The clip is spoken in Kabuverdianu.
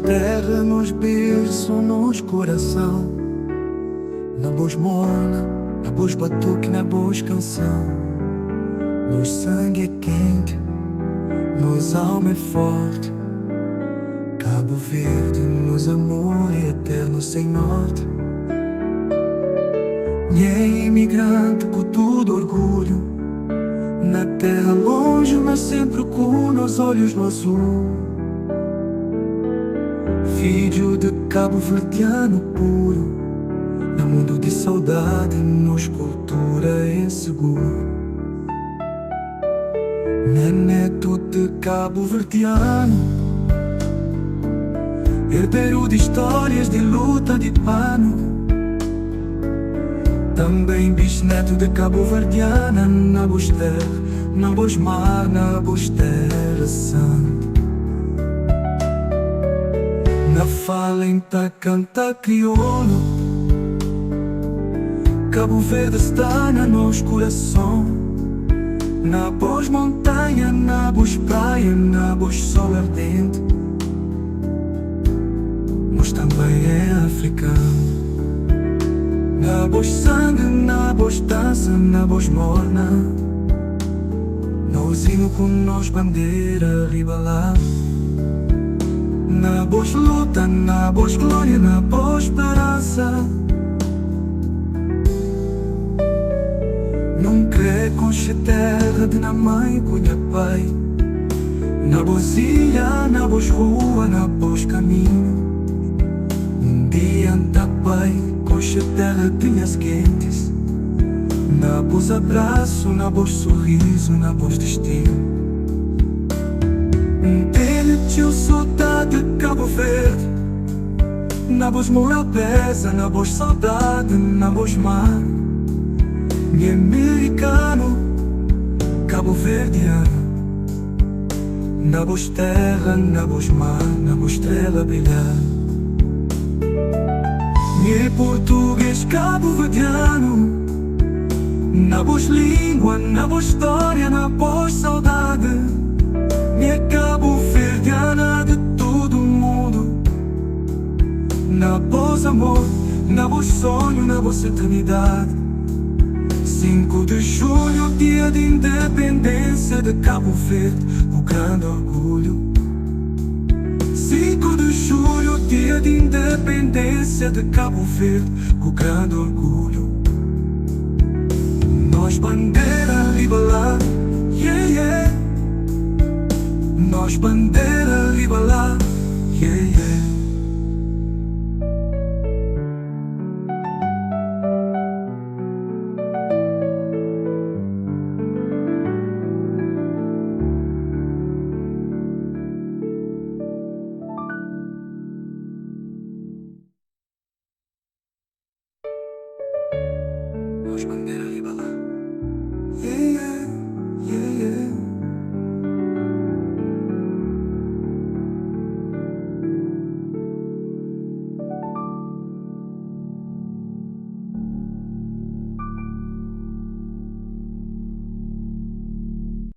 terra, nos berço, nos coração. Na bos morna, na bos batuque, na bos canção. Nos sangue é quente, nos alma é forte. Cabo Verde, nos amor é eterno sem norte. Mi é imigrante com todo orgulho. Na terra longe, mas sempre com nos olhos no azul. Filho de cabo verdiano puro. No mundo de saudade, nos cultura é seguro. Neto de cabo verdiano, herdeiro de histórias de luta de pano. Também bisneto de Cabo Verdiana. Na bos terra, na bos mar, na bos terra santa. Na fala N ta canta crioulo. Cabo Verde está na nos coração. Na bos montanha, na bos praia, na bos sol ardente. Mas também é africano. Na bos sangue, na bos dança, na bos morna. Nos hino com nos bandeira riba lá. Na bos luta, na bos glória, na bos esperança. Não crê conche terra de na mãe cunha pai. Na bos ilha, na bos rua, na bos caminho. Um dia anta pai conche terra de minhas quentes. Na bos abraço, na bos sorriso, na bos destino. Tene txeu saudade de Cabo Verde. Na bos morabeza, na bos saudade, na bos mar. Mi americano, cabo verdiano. Na bos terra, na bos mar, na bos estrela brilhar. Mi português cabo verdiano. Na bos língua, na bos história, na bos saudade. Mi é cabo verdiana de todo mundo. Na bos amor, na bos sonho, na bos eternidade. 5 de julho, dia de independência de Cabo Verde, o grande orgulho. 5 de julho, dia de independência de Cabo Verde, o grande orgulho. Nos bandeira riba lá, yeah. Nos bandeira riba lá, yeah.